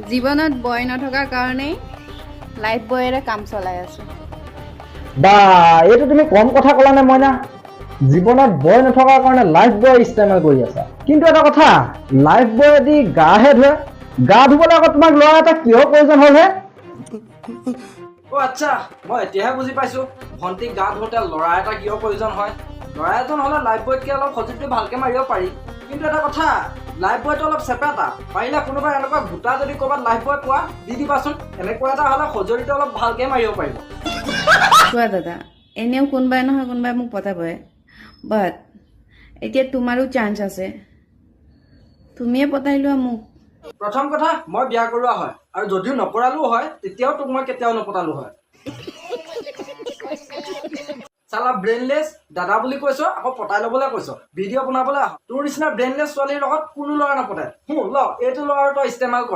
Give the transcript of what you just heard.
জীৱনত বয় নথকাৰ কাৰণেই লাইফ বয়েৰে কাম চলাই আছোঁ। বা, এইটো তুমি কম কথা ক'লা নে মইনা? জীৱনত বয় নথকাৰ কাৰণে লাইফ বয় ইস্তেমাল কৰি আছা। কিন্তু এটা কথা, লাইফ বয়েদি গাহে ধুৱে, গা ধুবলৈ আকৌ তোমাক ল'ৰা এটা কিয় প্ৰয়োজন হ'লহে? অ' আচ্ছা, মই এতিয়াহে বুজি পাইছো ভণ্টিক গা ধুওঁতে ল'ৰা এটা কিয় প্ৰয়োজন হয়। ল'ৰা এজন হ'লে লাইফ বয়তকৈ অলপ সজুলিটো ভালকৈ মাৰিব পাৰি। কিন্তু এটা কথা, লাইফ বয়টো অলপ চেপেটা। পাৰিলে কোনোবা এনেকুৱা গোটা যদি ক'ৰবাত লাইফ বয় পোৱা, দি দিবাচোন। এনেকুৱা এটা হ'লে সঁজুলিটো অলপ ভালকৈ মাৰিব পাৰিব। চোৱা দাদা, এনেও কোনোবাই নহয় কোনোবাই মোক পতাবই। বাট এতিয়া তোমাৰো চান্স আছে, তুমিয়ে পতাই লোৱা মোক। প্ৰথম কথা, মই বিয়া কৰোৱা হয় আৰু যদিও নকৰালো হয়, তেতিয়াও তোক মই কেতিয়াও নপতালো হয়। চালা ব্ৰেইনলেছ, দাদা বুলি কৈছ, আকৌ পতাই ল'বলৈ কৈছ, ভিডিঅ' বনাবলৈ আহ। তোৰ নিচিনা ব্ৰেইনলেছ ছোৱালীৰ লগত কোনো ল'ৰা নপতাই। ল, এইটো ল'ৰা আৰু তই ইস্তেমাল কৰ।